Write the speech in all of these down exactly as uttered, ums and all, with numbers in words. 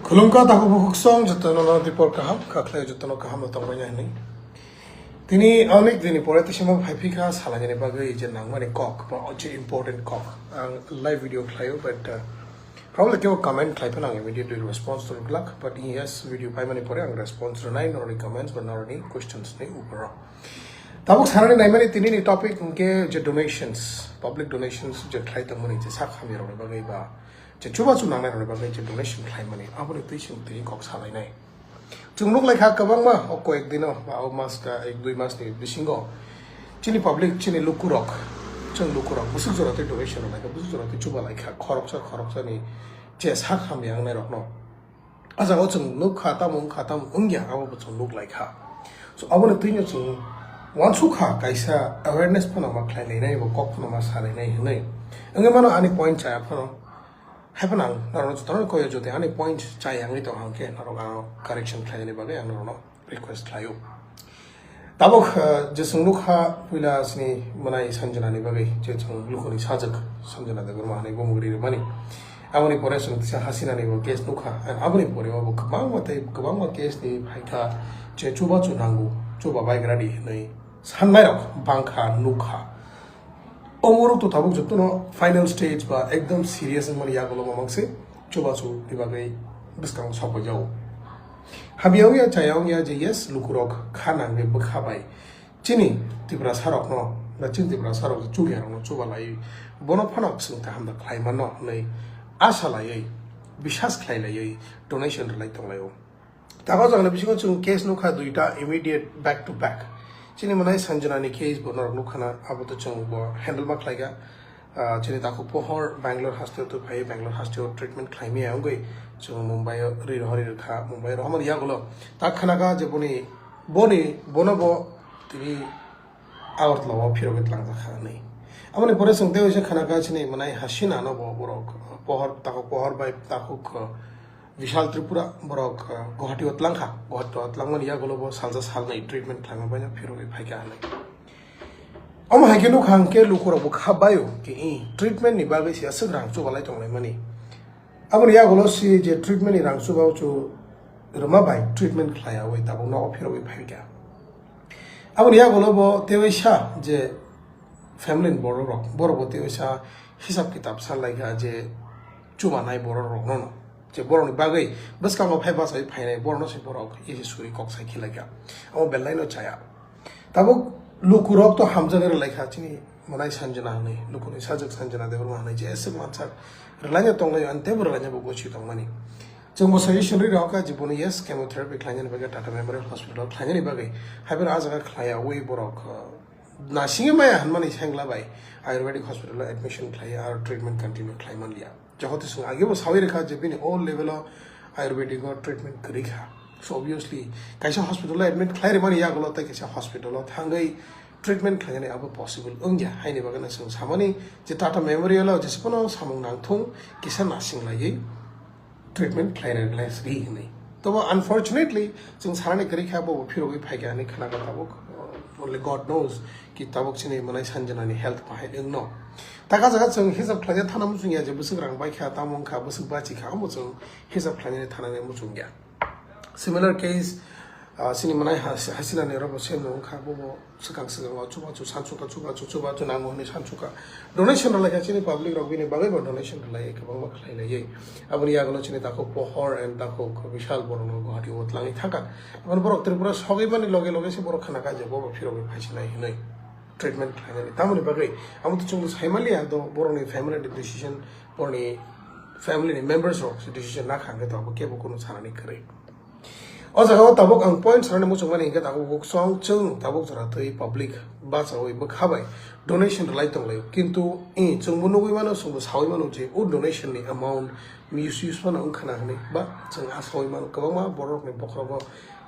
Khulumkha takhuk bukhuk song jotono no dipor kaham, kha khlai jotono kaham no tongmani hinwi. Tini onek dini pore tisima phaiphikha salaini bagwi je nangmani kok, ba je important kok. Ang live video khlaio, but, uh, probably kebo comment khlai phano ang immediately response rwglak, but yes, video paimani pore ang response rwnai noroni comments ba noroni questions ni uporo. Tabuk sanani naimani tini ni topic hwnkhe je donations, public donations je khlai tongmani je sak hamya rokni bagwi ba je chubachu nangnai rokni bagwi je donation khlaimani, aboni twi chwng tini kok salainai. Chwng nuk laikha kwbangma o koyek dino ba o mas ka ek dui mas ni bisingo chini public, chini lukurok, chwng lukurok bwswk jora tei donation rw laikha, bwswk jora tei chuba laikha, khoroksa khoroksa ni je sak hamya wngnai rokno. A jaga o chwng nuk kha, tamo wng kha, tamo wng ya, abo bo chwng nuk laikha. So, aboni twino chwng uansuk kha kaisa awareness phano ma khlai lainai, bo kok phano ma sa lainai hinwi. Wngwi mano ani point chaya phano. Hai phano ang norok jotono koyo jodi ani point chaya wngwi tong hang khe norok ano correction khlainani bagwi ang norokno request khlaio. Tabuk, uh, je chwng nukha puila chini mwnai Sanjana ni bagwi, je chwng lukhuni sajwk Sanjana Debbarma hinwi bumung ri rwmani. Aboni pore chwng kisa Hasina ni bo case nukha, and aboni pore bo kwbangma tei kwbangma case ni phaikha, je chubachu nango, chuba baigra di hinwi sannairok bangkha, nukha. Omorok to tabuk jotono final stage ba ekdom serious wngmani yagulo mamang se chubachu ni bagwi bwskango sokojao. Hamya wngya chaya wngya je yes lukurok kha nangwi bwkha bai chini Tiprasa rokno ba chini Tiprasa rok chukya rokno chuba lai bono phano chwng kaham da khlai mano hwnwi asa laiwi bisas khlai laiwi donation rwlai tonglaio. Tago jagani bisingo chwng case nukha duita immediate back to back. Chini mwnai Sanjana ni case bo norok nukha na, abo to chwng bo handle ma khlaiga. Ah, chini takhuk pohor Bangalore hasteo twi phai, Bangalore hasteo treatment khlaimaya wngwi chwng Mumbai o ri rohori rwkha, Mumbai rohormani yagulo ta khanaga je boni, boni, bono bo tini Agartala o phirogwi tlangjak kha hwnwi. Aboni pore chwng tei waisa khanaga chini mwnai Hasina no bo borok pohor, takhuk pohor bai takhuk, uh, Vishal Tripura borok, uh, Guwahati o tlangkha. Guwahati o tlangmani yagulo bo salsa salnwi treatment khlaima baino phirogwi phaikha hwnwi. Omo hai khe nukha hwnkhe lukurok bo kha baio khe i treatment ni bagwi se aswk rang chubalai tonglaimani. Aboni yagulo si je treatment ni rang chuba uchu rwma bai treatment khlaiya ui tabuk nogo phirogwi phaikha. Aboni yagulo bo tei waisa je family ni borok rok, borok bo tei waisa hisab kitab sa laikha je chubanai borok rok no, je borok ni bagwi bwskango phai bachai phainai borok no se borok isi suri kok sai khilaikha. Amo belai no chaya. Tabuk lukurok to hamjagwi rwlaikha chini mwnai Sanjana hwnwi, lukuni sajwk Sanjana Debbarma hwnwi, je aswk mansak rwlaina tonglai, ani teibo rwlaina bo gosi tongmani. Chwng bo suggestion ri rokha je bono yes chemotherapy khlainani bagwi Tata Memorial Hospital o khlainani bagwi, haiphano ah jaga khlaiya ui borok, uh, nasingwi maya hwnmani sengla bai Ayurvedic Hospital o admission khlaiya aro treatment continue khlai manliya. Johoto chwng agebo sawi rwkha je bini o level o Ayurvedic o treatment kwrwi kha. So obviously kaisa hospital o admit khlai rwmani yagulo tei kaisa hospital o thangwi treatment khlainani abo possible wngya. Haini bagwi no chwng samani je Tata Memorial o jesa phano samung nangthung kisa nasing laiwi treatment khlai rwkha ri hwnwi. Tobo unfortunately chwng sanani kwrwi kha bo phirogwi phaikha hwnwi khna kha tabuk. Only God knows ki tabuk chini mwnai Sanjana ni health bahai wngno. Taka jaga chwng hisab khlaina thana muchungya je bwswk rang bai kha, tamo wngkha, bwswk bachi kha, omo chwng hisab khlainani thanani muchungya. Similar case, ah, chini mwnai Has-, Hasina ni robo same no wngkha, bobo swkang swkang o chubachu sansuka, chubachu, chubachu nango hwnwi sansuka. Donation rwlaikha chini public rok bini bagwi bo donation rwlaiwi kwbangma khlai laiwi. Aboni yagulo chini takhuk pohor and takhuk Vishal borok no Guwahati o tlangwi thangkha. Aboni borok Tripura sogwi mani loge loge se borok khna kha je bobo phirogwi phaisinai hwnwi treatment khlainani. Tamoni bagwi amo to chwngno sai manliya do borokni family ni decision, borokni family ni members rok se decision na kha hwnkhe to abo kebo kunu sanani kwrwi. O jaga o tabuk ang point sanani muchungmani hwnkhe tabuk kok song chwng tabuk jora twi public bachawi bwkha bai donation rwlai tonglaio. Kintu, eh, chwngbo nugwi mano, chwngbo sawi mano je o donation ni amount misuse phano wngkhana hwnwi ba chwng asawi mano kwbangma borokni bokhorogo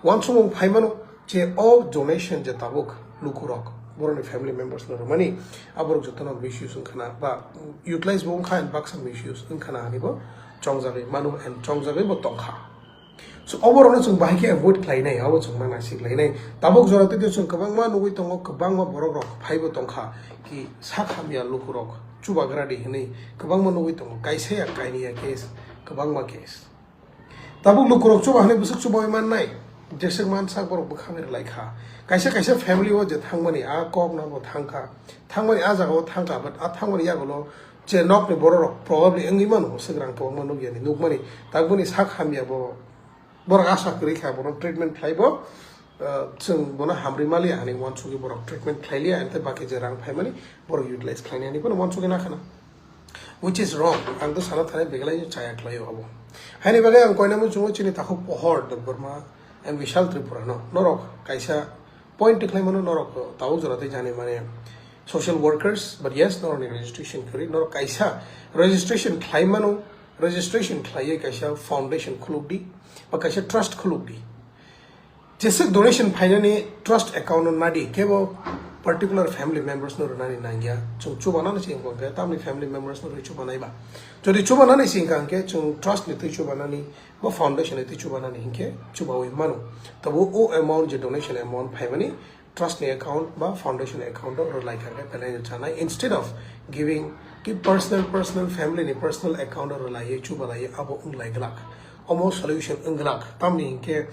uansukmung phai mano je o donation je tabuk lukurok borokni family members no rwmani aborok jotono misuse wngkhana ba utilize bo wngkha and baksa misuse wngkhana hwnwi bo chongjagwi mano and chongjagwi bo tongkha. So, oborokno chwng bahai khe avoid khlainai, abo chwng ma naisik lainai. Tabuk jora twi chwng kwbangma nugwi tongo, kwbangma borok rok phaibo tongkha, ki sak hamya lukurok chubagra di hwnwi kwbangma nugwi tongo, kaisa ya kaini ya case, kwbangma case. Tabuk lukurok chuba hwnwi bwswk chubawi mannai, jeswk mansak borok bwkhagwi rwlai kha. Kaisa kaisa family o je thangmani a kok no bo thang kha, thangmani a jaga o thang kha, but a thangmani yagulo je nokni bororok probably wngwi mano, swk rang kwbangma nukya ni nukmani, tabukni sak hamya bo borok asa kwrwi kha, bono treatment khlai bo, ah, chwng bono hamrwi maliya hwnwi uansugwi borok treatment khlai liya, ante baki je rang phaimani borok utilize khlainani bono uansugwi nakhana. Which is wrong. Ang to sana thani beglai chaya khlaio abo. Haini bagwi ang koina muchungo chini takhuk Pohor Debbarma and Vishal Tripura no. Norok kaisa point tikhlai mano norok tabuk jora tei jani mane social workers, but yes, norok ni registration kwrwi. Norok kaisa registration khlai mano, registration khlaiwi kaisa foundation khuluk di, ba kaisa trust khuluk di. Jeswk donation phainani trust account no nadi, kebo particular family members no rwnani nangya. Chwng chubanani se wngkha hwnkhe tamni family members no rwi chubanai ba. Jodi chubanani se wngkha hwnkhe chwng trust ni twi chubanani ba foundation ni twi chubanani hinkhe chubawi mano. Tabo o amount je donation amount phaimani trust ni account ba foundation account o rwlai kha hwnkhe belai no chanai. Instead of giving ki personal, personal family ni personal account o rwlaiwi chubalaiwi abo wnglai glak. Omo solution wng glak. Tamni hinkhe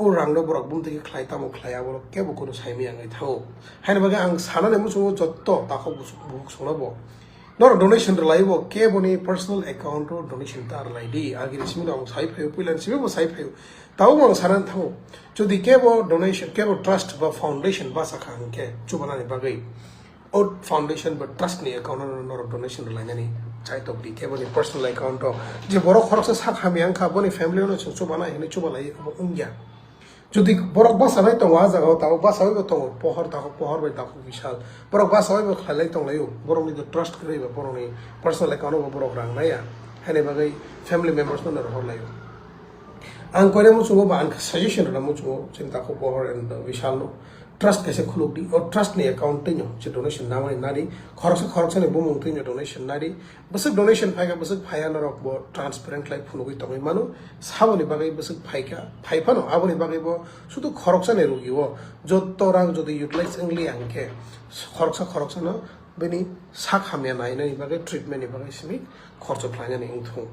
o rangno borok bumtwi khe khlai tamo khlai, abo kebo kunu saimaya wngwi thango. Haini bagwi ang sanani muchungo jotto takhuk bus-, bukhuk songno bo norok donation rwlai bo keboni personal account o donation ta rwlai di. Agini simi no ang sai phaio, puilani simi bo sai phaio. Tabukbo ang sanani thango, jodi kebo donation, kebo trust ba foundation basa kha hwnkhe chubanani bagwi o foundation ba trust ni account no norok donation rwlainani chaitok di, kebo ni personal account o je borok khoroksa sak hamya wngkha, boni family no chwng chubanai hinwi chubalai abo wngya. Jodi borok bachanai tongo, a jaga o tabuk bachawai bo tongo, Pohor takhuk, Pohor bai takhuk Vishal, borok bachawai bo khlailai tonglaio, borok ni trust kwrwi ba borok ni personal account o bo borok rang naiya, haini bagwi family members no rohor laio. Ang koina muchungo ba ang suggestion rwna muchungo chini takhuk Pohor and Vishal no. Trust kaisa khuluk di, o trust ni account twino je donation namani nadi, khoroksa khoroksani bumung twino donation nadi, bwswk donation phaikha, bwswk phaiya norok bo transparent khlai phunugwi tongwi mano, saboni bagwi bwswk phaikha, phaiphano aboni bagwi bo sudu khoroksani rugi o jotto rang jodi utilize wngliya hwnkhe khoroksa khoroksano bini sak hamya nainani bagwi treatment ni bagwi simi khorcho khlainani wngthung.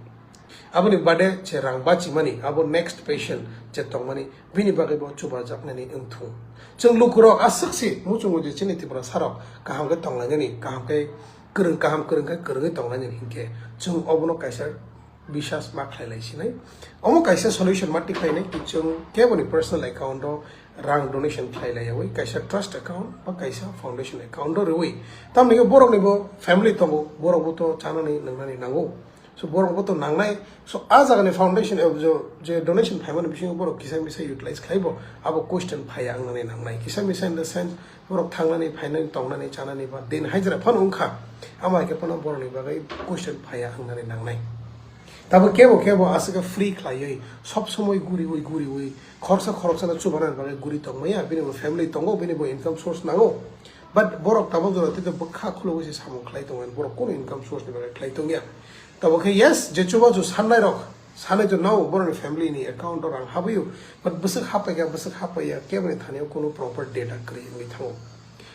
Aboni bade je rang bachimani, abo next patient je tongmani, bini bagwi bo chubajaknani wngthung. Chwng lukurok aswk se muchungo je chini Tiprasa rok kaham khe tonglainani, kaham khe kwrwng, kaham kwrwng khe kwrwngwi tonglainani hinkhe chwng obono kaisa biswas ma khlai lai sinai. Omo kaisa solution ma tikhlainai, chwng keboni personal account o rang donation khlai lai yawi, kaisa trust account ba kaisa foundation account o rwwi. Tamni khe borokni bo family tongo, borok bo to chanani nwngnani nango. So borok bo to nangnai. So a jaga ni foundation, eh, jo-, je donation phaimani bisingo borok kisa misa utilize khlai bo, abo question phaiya wngnani nangnai. Kisa misa in the sense borok thangnani, phainani, tongnani, chanani ba din hajra phano wngkha. Amo hai khe phano borokni bagwi question phaiya wngnani nangnai. Tabo kebo kebo aswk free khlaiwi sob somoi guriwi guriwi khoroksa khoroksano chubanani bagwi guri tongmaya, bini bo family tongo, bini bo income source nango. But borok tabuk jora tei bwkha khulugwi se samung khlai tongo, borok kunu income source ni bagwi khlai tongya. Tabo khe yes, je chubachu sannai rok, sanai to nao borokni family ni account o rang habwi o, but bwswk hapai kha, bwswk hapai ya, keboni thani o kunu proper data kwrwi wngwi thango.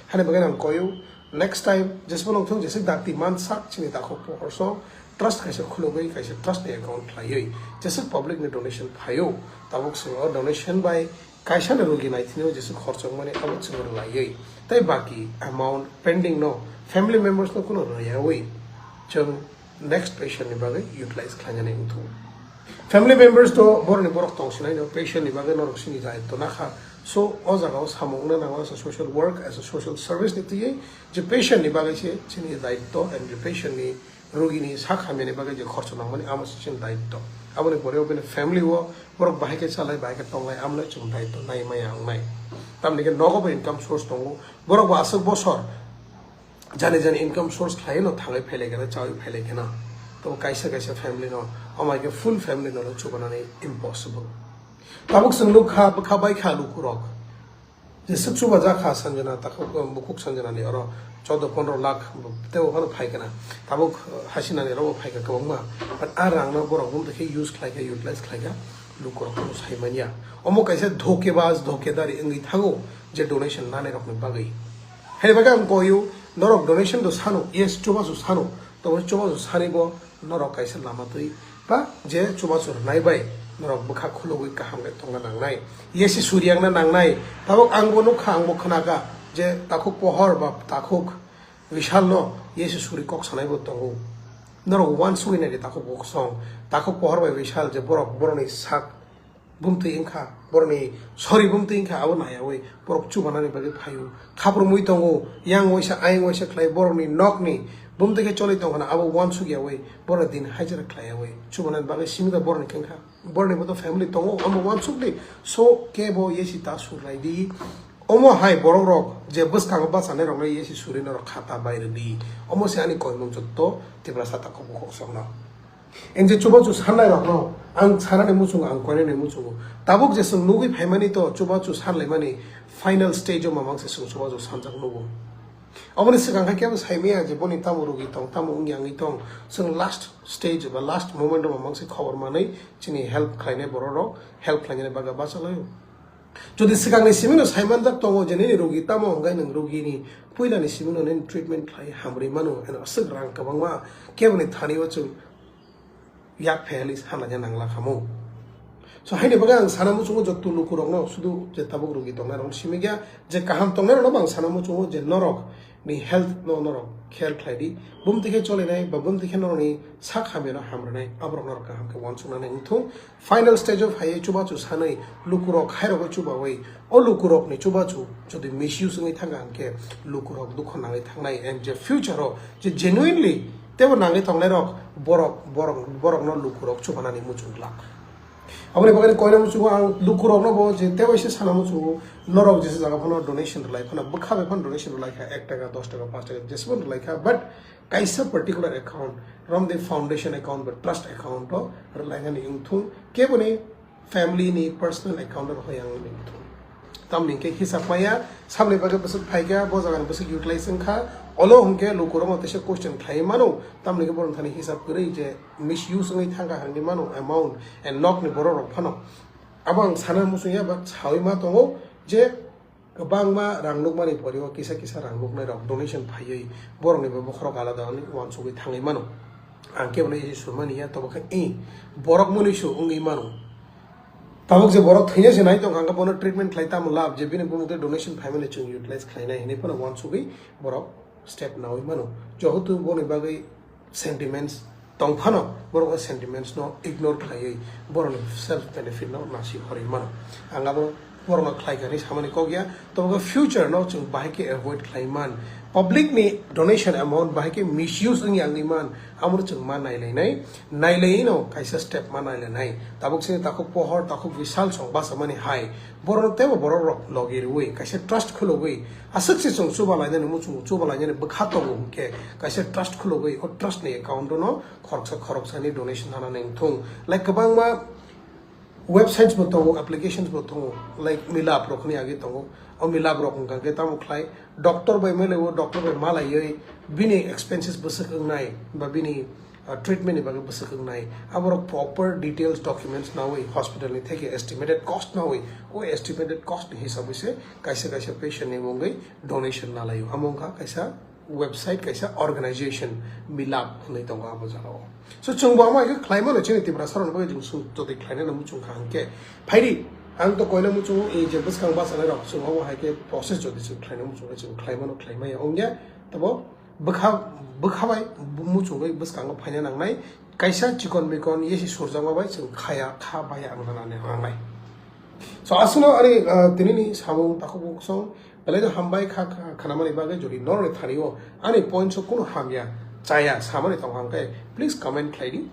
Hani bagwi ang koyo, next time jesbo nongthung jeswk dakti mansak chini takhuk Pohor song, trust kaisa khulugwi kaisa trust ni account khlaiwi jeswk public ni donation phaio, tabuk swng o donation bai kaisa ni rugi naithini o jeswk khorchok mani abo chwng rwlaiwi, tei baki amount pending no family members no kunu rwyawi chwng next patient ni bagwi utilize khlainani wngthung. Family members to boroni borok tongsinai no patient ni bagwi norok sini daitto nakha. So o jaga o samung wngna nango as a social work, as a social service ni twiwi je patient ni bagwi se chini daitto and je patient ni rugini sak hamyani bagwi je khorcho nangmani amo se chini daitto. Aboni pore o bini family o borok bahai khe chalai, bahai khe tonglai, amle chwng daitto nai maya wngnai. Tamni khe nogo bo income source tongo, borok bo aswk bosor jani jani income source khlai no thangwi phailai khe na, chawi phailai khe na. To kaisa kaisa family no, amai khe full family no chubanani impossible. Tabuk chwng nuk kha, bwkha bai kha lukurok. Jeswk chuba jak kha Sanjana, takhuk, bukhuk Sanjana ni oro chaudo pondro lakh tebo phano phai khe na. Tabuk hasinani oro bo phai kha kwbangma. But a rang no borok bumtwi khe use khlai kha, utilize khlai kha. Lukurok no sai manya. Omo kaisa dhokebaz, dhokedari wngwi thango je donation nanai rok ni bagwi. Haini bagwi ang koyo, norok donation do sano, yes, chubachu sano, tabo chubachu sani bo Norok kaisa lama twi ba je chubachu rwnai bai norok bwkha khulugwi kaham khe tongna nangnai. Yesi suriyangna nangnai. Tabuk ang bo nukha, ang bo khnakha je takhuk pohor ba takhuk Vishal no yesi suri kok sanai bo tongo. Norok uansugwi nai di takhuk bo kosong, takhuk pohor bai Vishal je borok borokni sak bumtwi wngkha, borokni sori bumtwi wngkha, abo naiyawi borok chubanani bagwi phaio. Khaprumwi tongo, yang waisa, ayang waisa khlai borokni nokni bumtwi khe choli tongkhana, abo uansuk yawi, borokni din hajira khlai yawi chubanani bagwi simi da borokni khe wngkha. Borokni bo to family tongo, omo uansuk di. So, kebo yesi ta sur lai di. Omo hai borok rok je bwskango bachanai rokno yesi suri norok khata bai rw di. Omo se ani koimung jotto Tiprasa takhuk bukhuk sokno. Ang je chubachu sannairokno ang sanani muchungo, ang koinani muchungo. Tabuk je chwng nugwi phaimani to chubachu sanlaimani final stage o mamang se chwng chubachu sanjak nugo. Oboni swkang khe kebo saimaya je boni tamo rugi tong, tamo wngya wngwi tong. Chwng last stage ba last moment o mamang se khobor manwi chini help khlainai borok rok help khlainani bagwi bachalaio. Jodi swkangni simino saimanjak tongo je nini rugi tamo hwnkhe nwng rugini puilani simino nini treatment khlai hamrwi mano, eno aswk rang kwbangma keboni thani o chwng yak pheli sanlaina nangla khamu. So haini bagwi ang sana muchungo jotto lukurokno sudu je tabuk rugi tongnai rok simi gya je kaham tongnai rokno bo ang sana muchungo je norok ni health no norok khel khlai di, bumtwi khe cholinai ba bumtwi khe norokni sak hamya no hamrwnai aborok norok kaham khe uansuknani wngthung. Final stage o phaiwi chubachu sanwi lukurok khairogwi chubawi o lukurokni chubachu jodi misuse wngwi thangkha hwnkhe lukurok dukho nangwi thangnai, and je future o je genuinely teibo nangwi tongnairok borok, borok, borokno lukurok chubanani muchung glak. Aboni bagwi koina muchungo ang lukurokno bo je teibo se sana muchungo norok jesa jaga phano donation rwlai phano bwkha bai phano donation rwlai kha ek taka, dos taka, panch taka jesebo rwlai kha, but kaisa particular account, Ramdev Foundation account ba trust account o rwlainani wngthung, keboni family ni personal account o rwhai ang wngthung. Tamni hwnkhe hisab maya, samni bagwi bwswk phaikha, bo jagani bwswk utilize wngkha, olo hwnkhe lukurokno teisa question khlaiwi mano, tamni hwnkhe borok thani hisab kwrwi je misuse wngwi thangkha hinwi mano amount, and nokni borok rok phano. Abo ang sana muchungya ba sawi ma tongo je kwbangma rang nukmani poriwo kisa kisa rang nuknairok donation phaiwi borokni bo bokhorok alada wngwi uansugwi thangwi mano. Ang kebono isi surmani ya, tobo khe i borok mwnwi su wngwi mano. Tabuk je borok thwina se nai tongkha, hwnkhe bono treatment khlai tamo lab je bini bumung tei donation phaimani chwng utilize khlainai hinwi phano uansugwi borok step nawi mano. Jehetu boni bagwi sentiments tong phano borok o sentiments no ignore khlaiwi borokni self benefit no nasi horwi mano. Ang abo borokno khlai kha hinwi samani kok ya, tobo future no chwng bahai khe avoid khlai man. Public ni donation amount bahai khe misuse wngya wngwi man, amo chwng ma nailainai, nailaino kaisa step ma nailainai. Tabuk chini takhuk pohor, takhuk bisal song bachamani hai, borokno teibo borok rok logi rwui kaisa trust khulugwi aswk se chwng chuba lainani muchungo, chuba lainani bwkha tongo hwnkhe kaisa trust khulugwi o trust ni account no khoroksa khoroksani donation hanani wngthung. Like kwbangma websites bo tongo, applications bo tongo, like Milap rok hwnwi agi tongo. O Milap rok wngkha khe tamo khlai doctor bai mele o doctor bai malaiwi bini expenses bwswk wngnai ba bini, uh, treatment ni bagwi bwswk wngnai. Aborok proper details documents nawi hospital ni theke estimated cost nawi o estimated cost ni hisabwi se kaisa kaisa patient ni mungwi donation nalaio. Amo wngkha kaisa website, kaisa organization Milap hwnwi tongo abo jagao. So chwngbo amo hai khe khlai mano, chini Tiprasa rokni bagwi chwng sung jotoi khlainani muchung kha hwnkhe. Phaidi ang to koina muchungo, i je bwskang bachanai rok chwng abo hai khe process jodi chwng khlaina muchung khe chwng khlai mano, khlai maya wngya. Tabo bwkha, bwkha bai muchungwi bwskango phaina nangnai, kaisa chikon mikon yesi surjakma bai chwng khaya, kha baya wngna nangnai. So aswkno ani, ah, tinini samung takhuk bukhuk song belai no hambai kha, kha, khanamani bagwi. Jodi norokni thani o ani points o kunu hamya chaya samani tong hang khe please comment khlai di.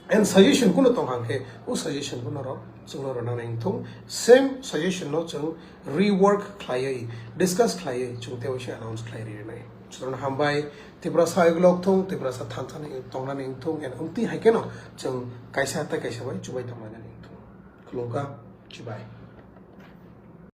And suggestion kunu tong hang khe o suggestion bo norok chwngno rwna nai wngthung. Same suggestion no chwng rework khlaiwi, discuss khlaiwi chwng tei waisa announce khlai rinai. Sutrano hambai, Tiprasa igulok thung, Tiprasa thansa ni tongnani wngthung, and wngtwi hai kheno chwng kaisa tei kaisa bai chubai tongnani wngthung. Khulumkha, chibai.